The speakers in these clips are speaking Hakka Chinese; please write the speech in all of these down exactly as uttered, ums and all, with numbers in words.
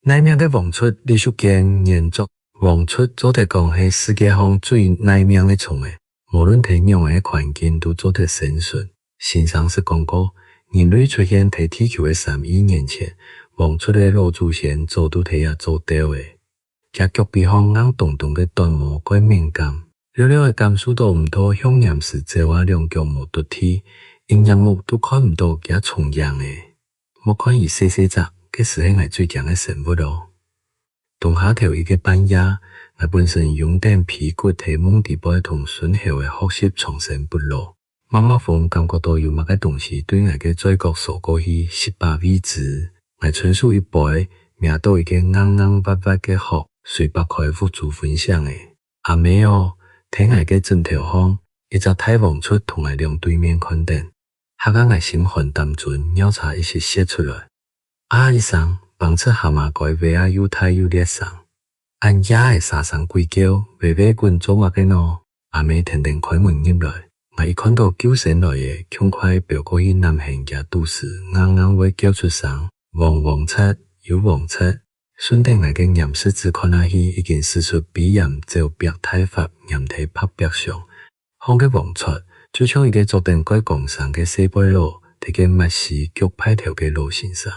耐命个黃蚻，李淑娟原作。黃蚻做得講係世界上最耐命个蟲仔，無論在仰仔个環境都做得生存。先生識講過，人類出現在地球个三億年前，黃蚻个老祖先早都在這做竇仔。厥腳髀項硬咚咚个短毛蓋敏感，略略仔感受著毋著向黏時走啊兩腳無著地，一𥍉目都看毋著厥蟲影仔。莫看佢細細隻，該斯係𠊎最驚个生物哦。 冬下頭一個半夜，𠊎本成擁等被骨在夢裡背同孫猴仔學習長生不老。默默風感覺著有麼个東西對𠊎个嘴角掃過去，十八位置。𠊎伸手一掰，摸著一個硬硬滑滑个殼，隨擘開目珠昏醒仔。阿姆哦，在𠊎个枕頭項，一隻大黃蚻同𠊎兩對面看等。 嚇啊𠊎心寒膽顫，尿差一息洩出來。「啊」一聲，挷直蛤蟆胲哇啊又大又烈聲。「恁夜仔沙聲鬼叫，噦噦滾做麼个呢？」阿姆跈等開門入來。𠊎一看著救星來仔，共快飆過去攬緪厥肚屎，硬硬會叫出聲：「黃黃蚻，有黃蚻！」順等𠊎个拈食指看啊去，已經使出飛簷走壁大法，黏在白壁上。 項个黃蚻，就像一個著等蓋光生个細背囊，在該抹鬚逐派頭个老先生。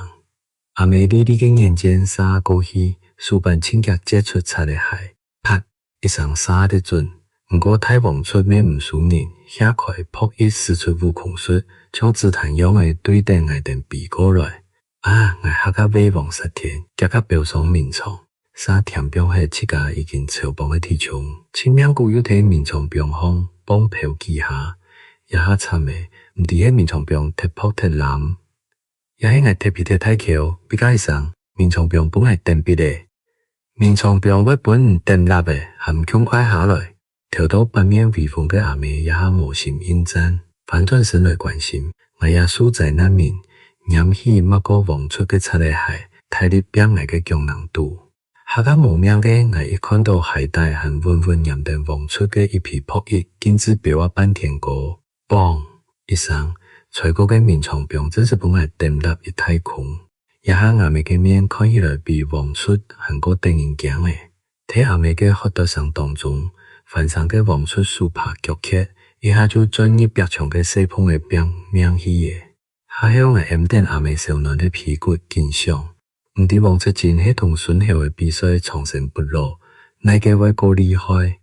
阿姆利利个眼箭射過去，手板盡遽接出擦仔鞋，「啪」一聲射得準。毋過大黃蚻乜毋輸人，掀開薄翼使出舞空術，像子彈樣仔對等𠊎等飛過來。 「啊」，𠊎嚇啊噦王殺天，遽遽飆上眠床，嗄添放忒自家已經超磅个體重，盡命牯又在眠床枋項蹦飄幾下。這下慘仔，毋知係眠床枋忒薄忒摝，也係𠊎忒肥忒大箍。「嗶嘎」一聲，眠床枋分𠊎蹬必咧。「眠床枋會分你蹬塌仔，還毋共快下來！」 頭到八面威風个阿姆這下無心應戰，翻轉身來關心𠊎這受災難民，拈起抹過黃蚻个擦仔鞋，大力拚𠊎个腳囊肚。嚇啊無命个𠊎一看著鞋底還穩穩黏等黃蚻个一皮薄翼，徑直飆啊半天高。「砰」一聲，衰過个眠床枋真實分𠊎蹬塌一大空。 這下阿姆个面看起來比黃蚻還過得人驚仔。在阿姆个喝哚聲當中，翻生个黃蚻手爬腳蹶，一下就鑽入壁牆个細縫仔拚命去咧。下後𠊎揞等阿姆燒暖个被骨緊想，毋知黃蚻精係同孫猴仔比賽長生不老，哪個會過厲害？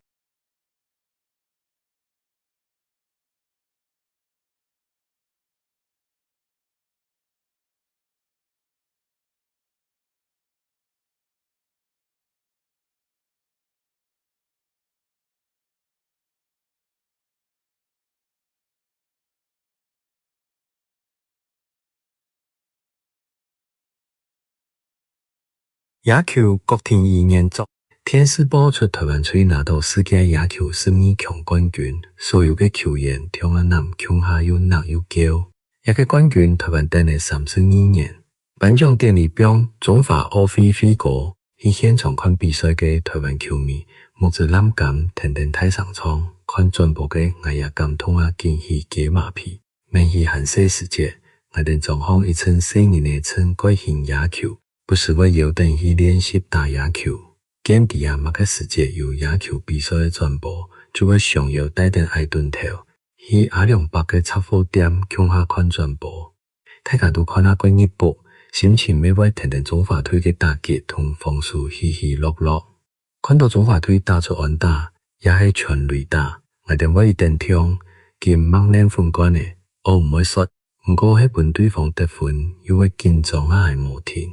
野球，郭庭怡原作。電視報出臺灣隊拿著世界野球十二強冠軍，所有个球員暢啊揇，共下又吶又噭。這個冠軍臺灣等了三十二年。頒獎典禮放中華奧會會歌，去現場看比賽个臺灣球迷，目汁濫泔，跈等大聲唱，看轉播个𠊎也感動啊緊起雞嫲皮。 免去還細時節，𠊎等莊項一陣細人仔趁蓋興野球，不時會邀等去練習打野球。見知啊麼个時節有野球比賽个轉播，就會相邀帶等矮頓頭，去阿良伯个雜貨店共下看轉播。大家都看啊蓋入腹，心情乜會跈等中華隊个打擊同防守起起落落。 看著中華隊打出安打，也係全壘打，𠊎等會一等暢，緊擘等粉罐仔，哦毋會煞。毋過係分對方得分，又會緊張啊喊無停。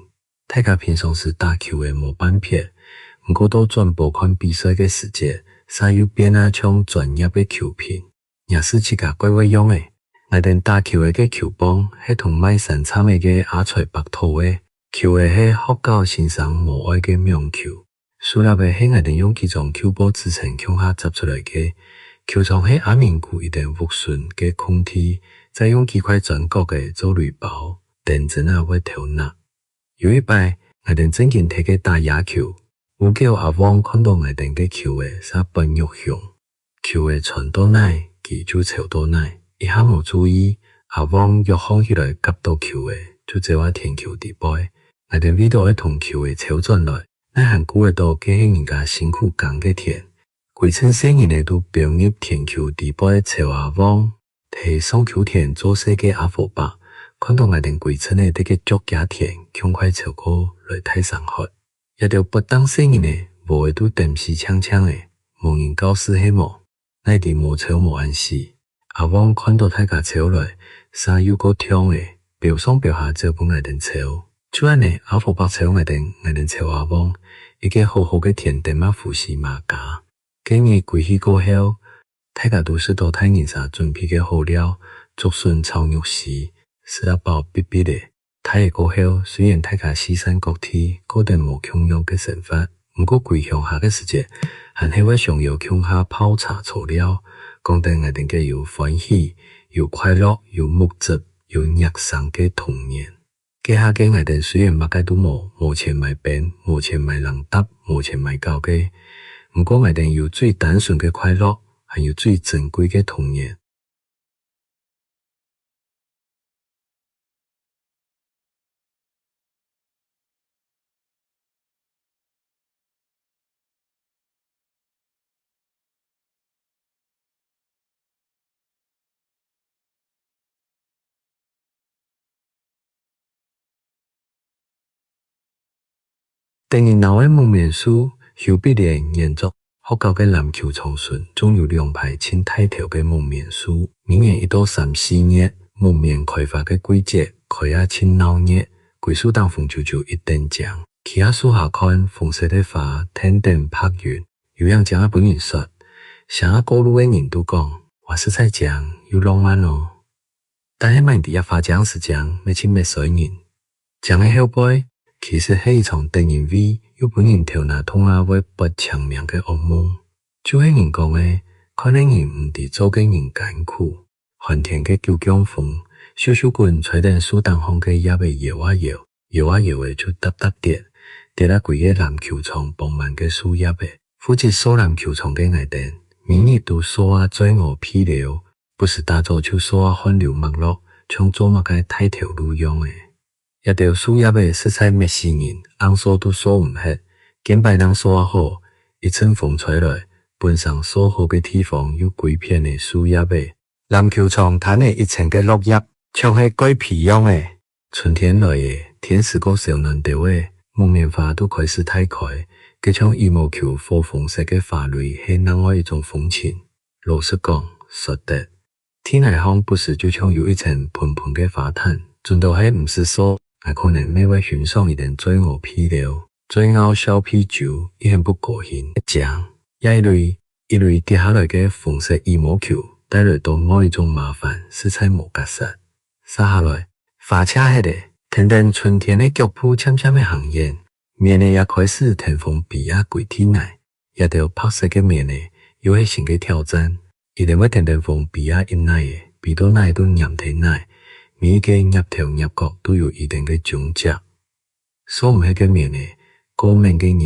大家平常時打球仔無半撇，毋過到轉播看比賽个時節，嗄又變啊像專業个球評。 若係自家蓋會用仔。𠊎等打球仔个球棒係同賣山杉仔个阿財伯討个，球仔係學校先生無愛个網球，手落仔係𠊎等用幾張舊報紙層共下摺出來个。球場係阿明牯佢等屋脣个空地，再用幾塊磚角仔做壘包，等陣仔會偷搦。 有一擺，𠊎等正經在該打野球，烏狗阿旺看著𠊎等个球仔嗄發肉雄，球仔傳到哪，佢就抄到哪，一下無注意，阿旺躍䟘起來夾著球仔，就走啊田坵裡背。𠊎兜為著愛同球仔搊轉來，哪還顧得著該係人家辛苦耕个田。歸陣細人仔都飆入田坵裡背搊阿旺。在上坵田做事个阿火伯，看著𠊎兜歸陣仔在該逐厥田，共下搊過來大聲喝：「這兜發癲細人仔，禾仔都蹬死淨淨仔，無人教示係無？哪知無搊無恁死。」阿旺看著大家搊來，嗄又過暢仔，飆上飆下走分𠊎兜搊。就恁仔，阿火伯搊𠊎兜，𠊎兜搊阿旺，一個好好个田埭嘛呼死嘛加。該日歸去過後，大家都食著大人儕準備个好料，竹筍炒肉絲，食啊飽必必仔。大了過後，雖然大家四散各地，過等無共樣个生活，毋過歸鄉下个時節，還係會相邀共下泡茶坐尞，講等𠊎兜个有歡喜、有快樂、有目汁、有孽生个童年。該下个𠊎兜雖然麼个都無，無錢買冰，無錢買零嗒，無錢買搞个，毋過𠊎兜有最單純个快樂，還有最珍貴个童年。 得人惱个木棉樹，邱碧蓮原作。學校个籃球場脣，種有兩排盡大條个木棉樹。每年一到三四月，木棉開花个季節，開啊盡鬧熱，歸樹頂紅啾啾一等靚。企啊樹下看，紅色个花，跈等白雲， 有影靚啊分人說，行啊過路个人都講：「哇，實在靚又浪漫哦！」但係麼人知這花靚斯靚，乜盡搣衰人。靚个後背，其實係一場得人畏又分人頭那痛啊會發青盲个惡夢。就係人講个，看个人毋知做个人艱苦。 寒天个九降風，咻咻滾，吹等樹頂項个葉仔搖啊搖，搖啊搖仔就嗒嗒跌，跌啊歸个籃球場傍滿个樹葉仔。負責掃籃球場个𠊎兜，每日都掃啊嘴屙鼻流，不時打早就掃啊汗流脈落，像做麼个大頭路樣仔。 這兜樹葉仔實在搣死人，仰掃都掃毋忒，見擺正掃啊好，一陣風吹來，本成掃好个地方又歸片仔樹葉仔。籃球場攤仔一層个落葉，像係蓋被樣仔。春天來咧，天時過燒暖兜仔，木棉花都開始大開，該像羽毛球火紅色个花蕊係另外一種風情。老實講，說得， 地泥項不時就像有一層歕歕个花毯，準到係毋使掃，𠊎可能乜會欣賞佢兜嘴屙鼻流，嘴咬笑鼻啾，一下不高興，正。這一蕊一蕊跌下來个紅色羽毛球，帶來到外一種麻煩，實在無結煞。續下來，花謝忒咧，跈等春天个腳步漸漸仔行遠，棉仔也開始跈風飛啊歸地泥。 這兜白色个棉仔，又係新个挑戰。佢兜會跈等風飛啊入泥仔，飛到哪都黏在泥，每一個凹頭凹角都有佢兜个蹤跡。掃毋忒个棉仔，過敏个人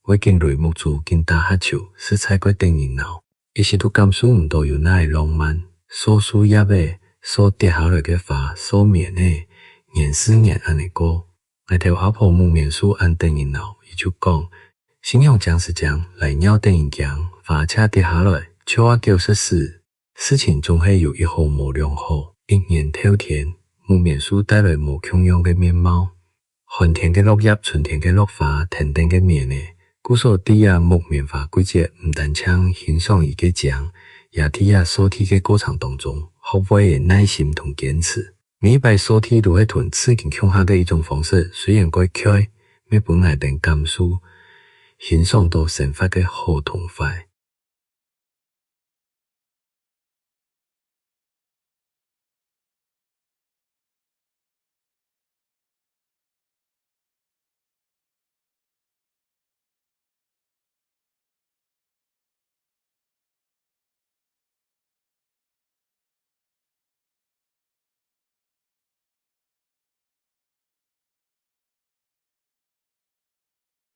會緊搥目珠緊打哈啾，實在蓋得人惱。一息都感受毋到有哪个浪漫。掃樹葉仔，掃跌下來个花，掃棉仔，年斯年恁仔過。 𠊎兜阿婆木棉樹恁得人惱，佢就講：「新娘靚斯靚，來尿得人驚，花謝跌下來，笑啊狗食屎。」事情總係有一好無兩好，一年透天，木棉樹帶來無共樣个面貌。寒天个落葉，春天个落花，跈等个棉仔，故所在這木棉花季節，毋單淨欣賞佢个靚，也在這掃地个過程當中，學會仔耐心同堅持。 每一擺掃地都係同自家共下个一種方式，雖然蓋𤸁，乜分𠊎兜感受、欣賞到生活个好同壞。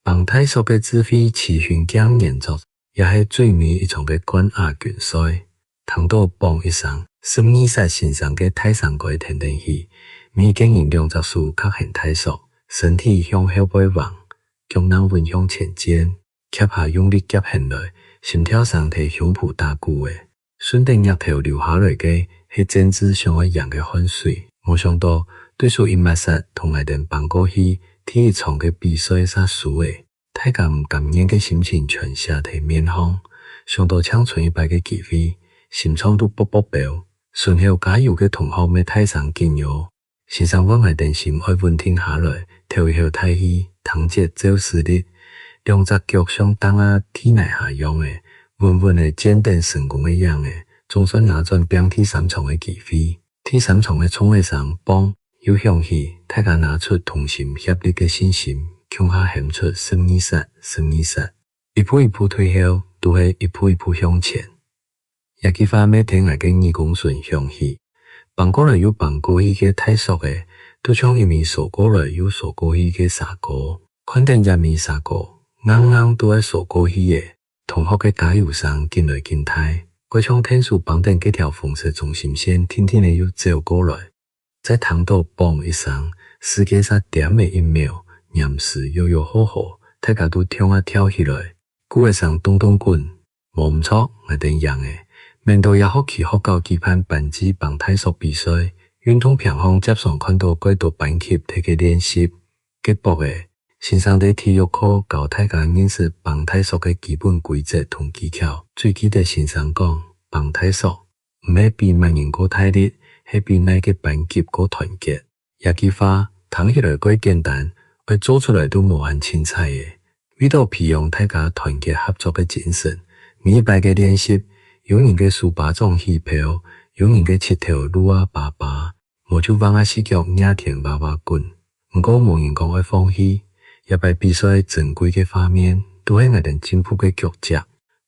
挷大索个智慧，徐勳鏡原作。這係最尾一場个冠亞軍賽。聽到「砰」一聲，十二殺先生个大聲胲跈等起，每個人兩隻手揢絚大索，身體向後背橫，腳㬹穩向前尖，脅下用力夾絚來，心跳聲在胸脯打鼓仔。順等額頭流下來个係真摯想愛贏个汗水。無想到，對手一抹煞，同𠊎兜挷過去，第一場个比賽煞輸咧。 大家毋甘願个心情全寫在面項，想到淨伸一擺个機會，心臟都噗噗飆。脣口加油个同學乜大聲緊喲。先生喚𠊎兜心愛穩定下來，敨一口大氣，聽節奏使力，兩隻腳像釘啊地泥下樣仔，穩穩仔見等成功个影仔，總算拿轉拚第三場个機會。 第三場个銃仔聲「砰」又響起，大家拿出同心協力个信心，共下喊出「十二殺，十二殺」。一步一步退後，都係一步一步向前。這句話乜在𠊎个耳公脣響起，挷過來又挷過去个大索仔，就像一尾趖過來又趖過去个蛇哥。看等這尾蛇哥，硬硬都愛趖過去咧。 同學个加油聲緊來緊大，蓋像𢯭手挷等該條紅色中心線，定定仔又走過來。再聽到「砰」一聲，世界煞恬咧一秒，黏時搖搖晃晃，大家都跳啊跳起來，鼓仔聲咚咚滾。無毋著，𠊎兜贏咧！愐到這學期學校舉辦班際挷大索比賽，運動坪項輒常看到蓋多班級在該練習。 結縛仔，先生在體育課教大家認識挷大索个基本規則同技巧。最記得先生講：「挷大索，毋係比麼人過大力，係比哪個班級過團結。」這句話聽起來蓋簡單，愛做出來都無恁儘採咧。為著培養大家團結合作个精神，每一擺个練習，有人个手巴掌起泡，有人个膝頭鑢啊巴巴， 無就橫啊四腳惹天哇哇滾。毋過無人講愛放棄，這擺比賽珍貴个畫面，都係𠊎兜進步个腳跡。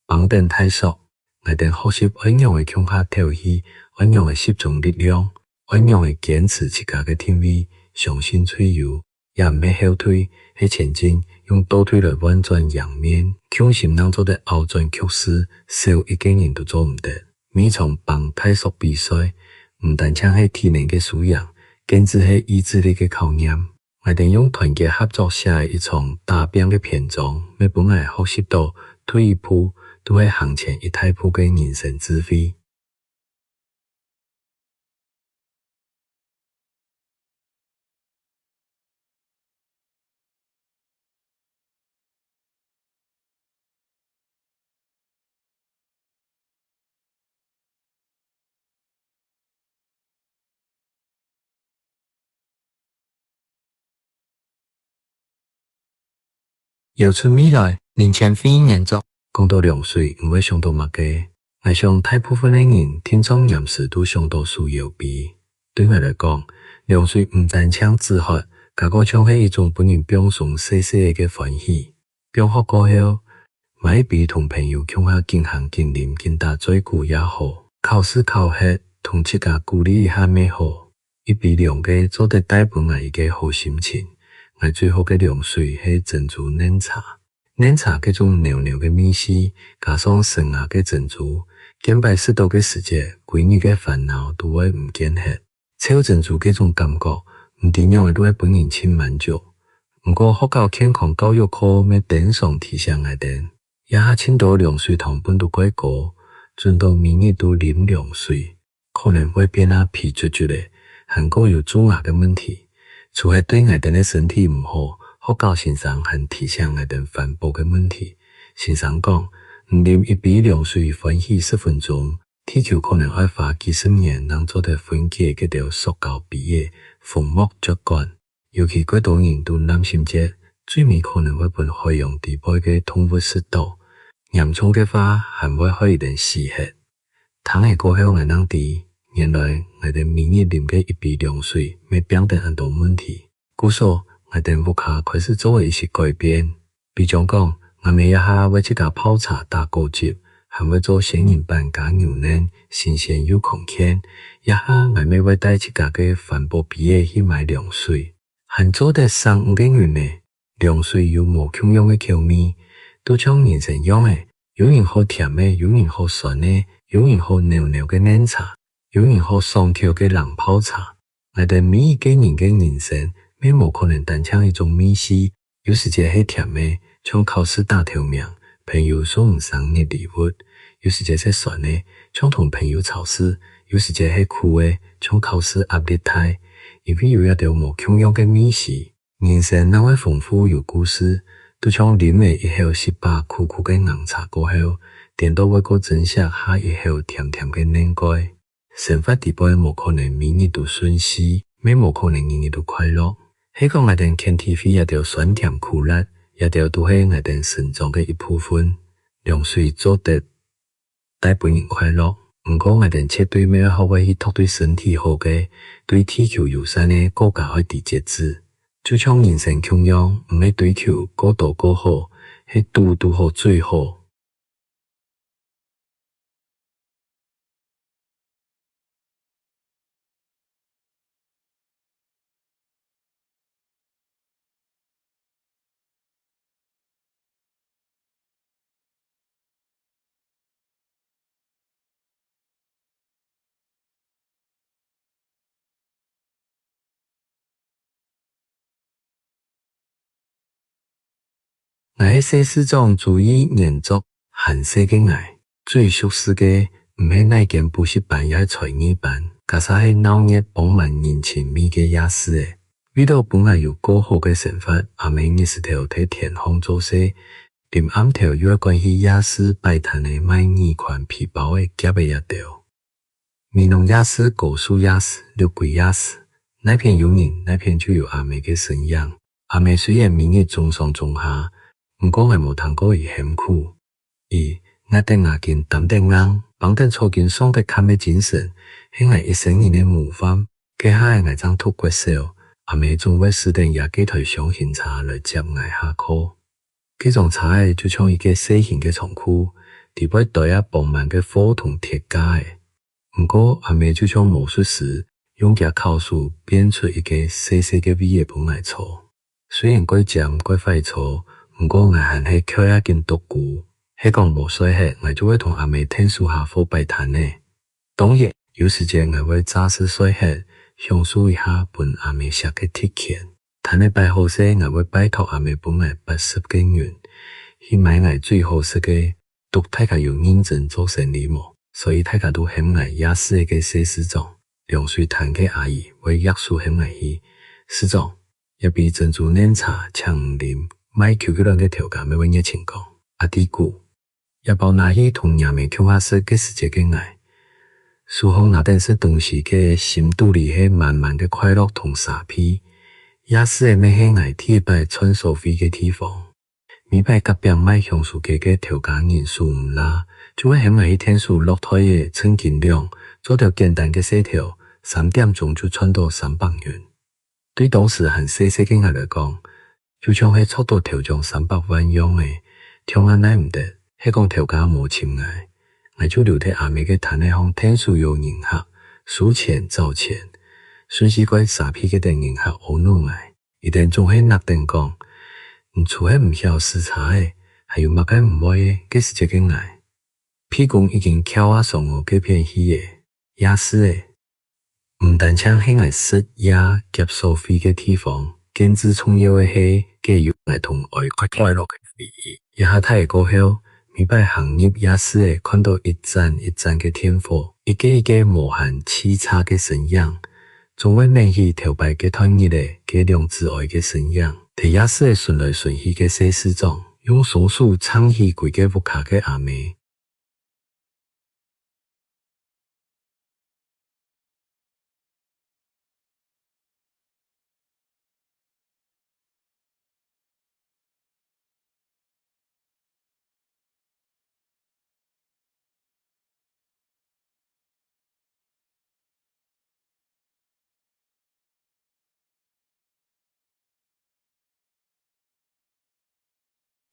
挷等大索，𠊎兜學習愛仰仔共下敨氣，愛仰仔集中力量，愛仰仔堅持自家个定位，相信隊友，這毋係後退，係前進，用倒退來換轉贏面。共心正做得拗轉局勢，少一個人都做毋得。 每場挷大索比賽，毋單淨係體能个輸贏，更加係意志力个考驗。𠊎兜用團結合作寫一場打拚个篇章，乜分𠊎學習到，退一步，都係行前一大步个人生智慧。 搖出未來，林千惠原作。講到涼水，你會想到麼个？𠊎想大部分个人定著黏時都想到手搖杯。對𠊎來講，涼水毋單淨止渴，加過像係一種分人放鬆細細仔个歡喜。放學過後，買一杯同朋友共下緊行緊啉緊打嘴鼓也好，考試考忒，同自家鼓勵一下乜好。 一杯涼个做得帶分𠊎一個好心情。𠊎最好个涼水係珍珠奶茶。奶茶該種醲醲个味緒，加上生牙个珍珠，見擺食到个時節，歸日个煩惱都會毋見忒。噍珍珠該種感覺，毋知仰仔都會分人盡滿足。毋過學校健康教育課乜經常提醒𠊎兜，這下盡多涼水糖分都蓋高，準到每日都啉涼水， 可能會變啊肥卒卒仔，還過有蛀牙个問題。除忒對𠊎兜个身體毋好，學校先生還提醒𠊎兜環保个問題。先生講，你啉一杯涼水歡喜十分鐘，地球可能愛花幾十年正做得分解該兜塑膠杯仔、封膜、啜管。 尤其蓋多人都濫糝節，最尾可能會分海洋底背个動物食到，嚴重个話還會害佢兜死忒。聽了過後𠊎正知，原來𠊎兜每日啉个一杯涼水乜拚等恁多問題。故所，𠊎兜屋下開始做了一息改變。 比將講，𠊎姆這下會自家泡茶打果汁，還會做仙人粄加牛奶，新鮮又康健。這下𠊎乜會帶自家个環保杯仔去買涼水，還做得省五個銀呢。涼水有無共樣个口味，就像人生樣仔，有人好甜个，有人好酸个，有人好醲醲个奶茶，有人好爽口个冷泡茶。 𠊎兜每一個人个人生，乜無可能單淨一種味緒，有時節係甜个，像考試打頭名，朋友送你生日禮物；有時節係酸个，像同朋友吵事；有時節係苦个，像考試壓力大。因為有這兜無共樣个味緒， 人生正會豐富有故事，就像啉了一口失敗苦苦个紅茶過後，顛倒會過珍惜下一口甜甜个奶蓋。生活裡背無可能每日都順序，乜無可能日日都快樂。係講𠊎兜肯體會這兜酸甜苦辣，這兜都係𠊎兜成長个一部分。涼水做得 帶分人快樂。毋過𠊎兜絕對乜愛學會去擇對身體好个、對地球友善个，過加愛知節制。就像人生共樣，毋係追求過多過好，係堵堵好最好。 𠊎係細市長朱義年作。還細个𠊎，最熟事个毋係哪間補習班也係才藝班，加上係鬧熱、放滿人情味个夜市仔。為著分𠊎有過好个生活，阿姆日時頭在田項做事，臨暗頭又愛趕去夜市擺攤仔賣耳環、皮包仔、夾仔這兜。 美濃夜市、高樹夜市、六龜夜市，哪片有人，哪片就有阿姆个身影。阿姆雖然每日衝上衝下，毋過𠊎無聽過佢喊苦。佢齧等牙根擔等硬，挷等草根上得崁个精神，係𠊎一生人个模範。該下仔𠊎正讀國小，阿姆總會駛等佢該台廂型車來接𠊎下課。 該種車仔就像一個細型个倉庫，裡背堆啊放滿个貨同鐵架仔。毋過阿姆就像魔術師，用厥巧手變出一個細細个位仔分𠊎坐。雖然蓋尖蓋壞坐，毋過𠊎還係𤸁啊緊啄牯。係講無睡忒，𠊎就會同阿姆𢯭手下貨擺攤仔。當然，有時節𠊎會詐死睡忒，享受一下分阿姆惜个特權。 攤仔擺好勢，𠊎會拜託阿姆分𠊎八十個銀，去買𠊎最好食个。督大家有認真做生理無，所以大家都喊𠊎夜市个細市長。涼水攤个阿姨會擛手喊𠊎去：「市長，一杯珍珠奶茶請你啉。」賣QQ卵个頭家乜會熱情講：「阿弟牯， 這包拿去同若姆共下食。」該時節个𠊎，手項拿等食東西，該心肚裡係滿滿个快樂同沙鼻。夜市仔乜係𠊎第一擺賺所費个地方。每擺隔壁賣香酥雞个頭家人手毋罅，就會喊𠊎去𢯭手落袋仔、秤斤兩，做兜簡單个事頭，三點鐘就賺著三百銀。 對當時還細細个𠊎來講，就像係著著頭獎三百萬樣仔，暢啊耐毋得。係講頭家無尋𠊎，𠊎就留在阿姆个攤仔項𢯭手邀人客、收錢找錢，順勢蓋沙鼻个等人客阿𧩣𠊎。佢等總係搦等講：「你就係毋曉駛車仔，還有麼个毋會个？」該時節个𠊎， 鼻公已經翹啊上我該片去咧。夜市仔，毋單淨係𠊎食夜、夾所費个地方，更至重要个係，該有𠊎同哀快快樂个回憶。這下大仔過後，每擺行入夜市仔，看著一盞一盞个電火，一個一個無閒洎杈个身影，總會愐起頭擺該段日仔，該兩子哀个身影。在夜市仔巡來巡去个細市長，用雙手撐起歸個屋下个阿姆，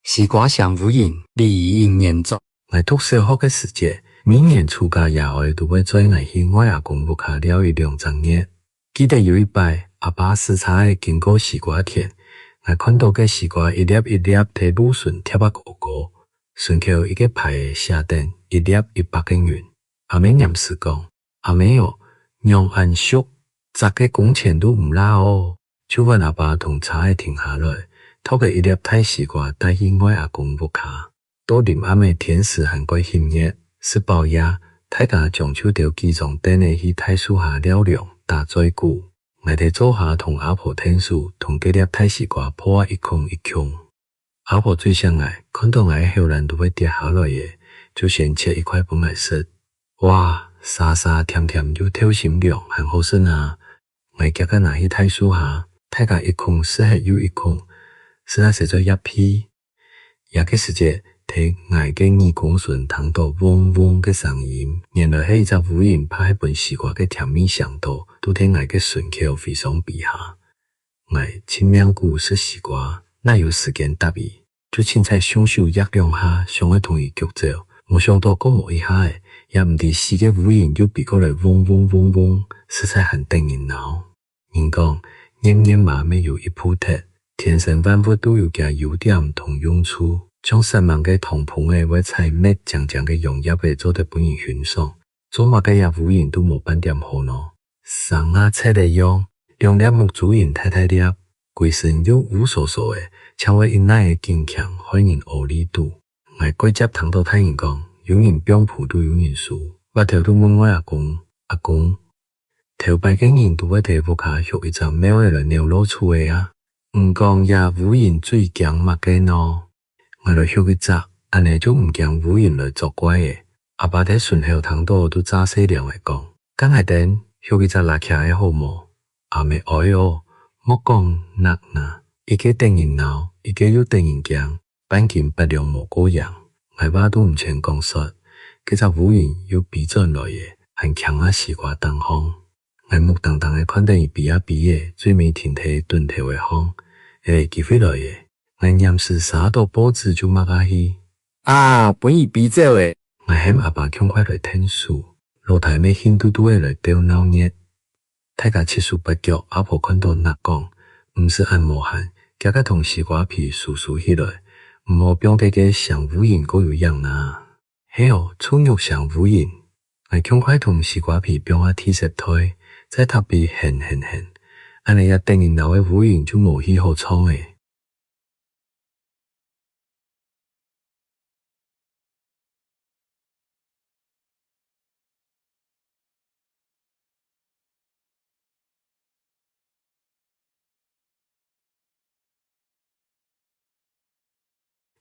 西瓜餳烏蠅，李怡瑩原作。𠊎讀小學个時節，每年暑假爺哀都會載𠊎去外阿公屋下尞一兩隻月。記得有一擺，阿爸駛車仔經過西瓜田，𠊎看著該西瓜一粒一粒在路脣疊啊高高，脣口一個牌仔寫等一粒一百個銀。阿姆黏時講：「阿姆哦，仰恁俗，摘个工錢都毋罅哦。」就換阿爸同車仔停下來，擇个一粒大西瓜帶去外阿公屋下。到臨暗仔天時還蓋翕熱，食飽夜，大家將就兜幾張凳仔去大樹下尞涼、打嘴鼓。𠊎兜做下同阿婆𢯭手，同該粒大西瓜破啊一空一空。 阿婆最惜𠊎，看著𠊎个口瀾都會跌下來咧，就先切一塊分𠊎食。哇，沙沙甜甜又透心涼，還好食啊！𠊎遽遽拿去大樹下，大家一空食忒又一空，食啊實在厭皮。這个時節，在𠊎个耳公脣聽著嗡嗡个聲音，原來係一隻烏蠅怕係分西瓜个甜味餳著，就在𠊎个脣口飛上飛下。 𠊎盡命牯食西瓜，哪有時間搭佢，就凊彩雙手擛兩下，想愛同佢逐走，無想著過無一下仔，也毋知死个烏蠅又飛過來嗡嗡嗡嗡，實在還得人惱。人講，荏荏麻乜有一步踢，天生萬物都有厥優點同用處，像煞猛个糖蜂仔會採蜜，靚靚个揚蝶仔做得分人欣賞，做麼个這烏蠅都無半點好呢？ 生啊賊仔樣，兩粒目珠仁大大粒，歸身又烏疏疏仔，淨會一耐仔緊擎，害人屙痢肚。𠊎蓋輒聽著大人講，有人放符就有人收，斡頭就問外阿公：「阿公，頭擺个人都會在屋下畜一隻貓仔來扭老鼠仔啊？毋講這烏蠅最驚麼个呢？」 𠊎來畜一隻，恁仔就毋驚烏蠅來作怪咧。阿爸在脣口聽著都詐細聲仔講：「該𠊎等畜一隻蝲䗁仔好無？」阿姆哀哦，莫講哪哪，一个得人惱，一个又得人驚，半斤八兩無過贏。𠊎話都毋曾講煞，該隻烏蠅又飛轉來咧，還擎啊西瓜頂項。𠊎目盯盯仔看等佢飛啊飛咧，最尾停在凳頭仔項。欸，機會來咧！ 𠊎黏時捎到報紙就抹下去。「啊，分佢飛走咧！」𠊎喊阿爸共快來𢯭手，老弟乜興嘟嘟仔來鬥鬧熱。大家七手八腳，阿婆看著哪講：「毋使恁無閒，遽遽同西瓜皮收收起來，毋好放該个聲烏蠅過有影哪！」「係哦，臭肉聲烏蠅！」𠊎共快同西瓜皮放啊地圾袋，再擇被㧾㧾㧾，恁仔這得人惱个烏蠅就無戲好唱咧。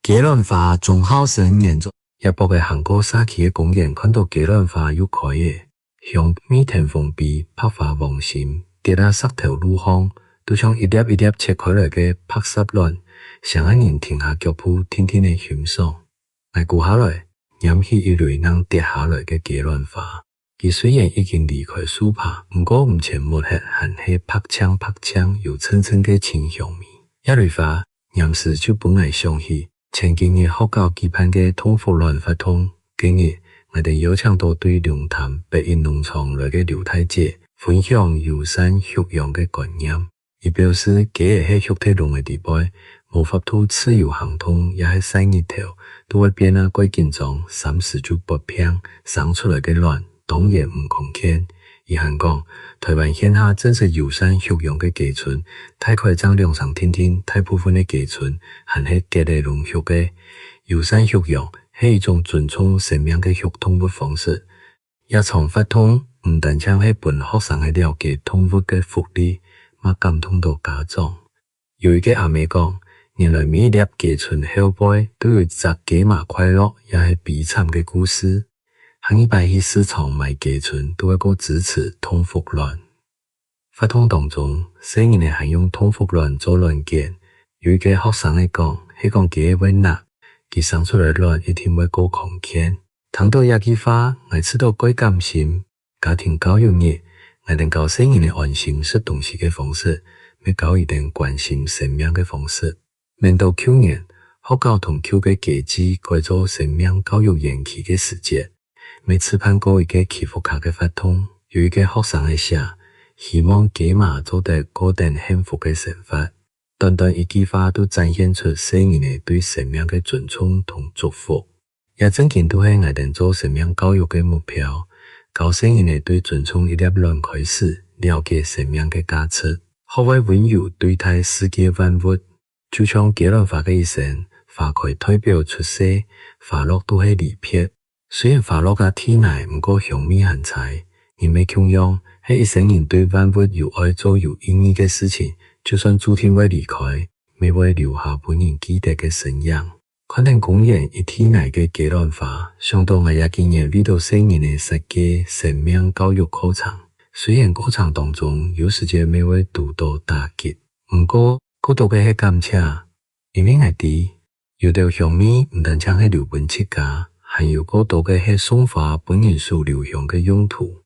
雞卵花，鍾孝生原作。這駁仔行過社區个公園，看著雞卵花又開咧，香味跈風飛，白花黃心，跌啊石頭路項，就像一粒一粒切開來个白煠卵，餳啊人停下腳步，定定仔欣賞。 𠊎跍下來，拈起一蕊正跌下來个雞卵花。佢雖然已經離開樹杈，毋過毋曾歿忒，還係白淨白淨，有陣陣个清香味。這蕊花，黏時就分𠊎想起前幾日學校舉辦个動福卵活動。該日，𠊎兜邀請到對龍潭北一農場來个劉大姐，分享友善畜養个觀念。 佢表示，雞仔係畜在籠仔裡背，無法度自由行動，也係曬日頭，都會變啊蓋緊張，三時就發病，生出來个卵當然毋康健。佢還講，臺灣現下正式友善畜養个雞春，大概正兩成定定，大部分个雞春還係結仔籠畜个。友善畜養係一種尊重生命个畜動物方式， 這場活動毋單淨係分學生仔了解動物个福利，嘛感動著家長。有一个阿姆講，原來每一粒雞春後背都有一隻雞嫲快樂也係悲慘个故事。下二擺去市場買雞春，都會過支持動福卵。 活動當中，細人仔還用動福卵做卵捲。有一个學生仔講，係講雞仔會鈉，佢生出來卵一定會過康健。聽著這句話，𠊎試著蓋感心。家庭教育日，𠊎兜教細人仔安心食東西个方式，乜教佢兜關心生命个方式。 免到舊年，學校同舊个雞舍改做生命教育園區个時節，乜試辦過一个祈福卡个活動，有一个學生仔寫，希望雞嫲做得過等幸福个生活。短短一句話，就展現出細人仔對生命个尊重同祝福。 這正經都係𠊎兜做生命教育个目標，教細人仔對尊重一粒卵開始，了解生命个價值。學會溫柔對待世界萬物。就像雞卵花个一生，花開代表出世，花落都係離別。雖然花落啊地泥，毋過香味還在。人乜共樣，係一生人對萬物有愛，做有意義个事情，就算注定會離開，乜會留下分人記得个身影。 看等公園一地泥个雞卵花，想到𠊎這幾年為著細人仔設計生命教育課程。雖然過程當中有時節乜會堵到打擊，毋過過多个係感謝，因為𠊎知，有兜香味毋單淨係留分自家，還有過多个係送花分人手留香个用途。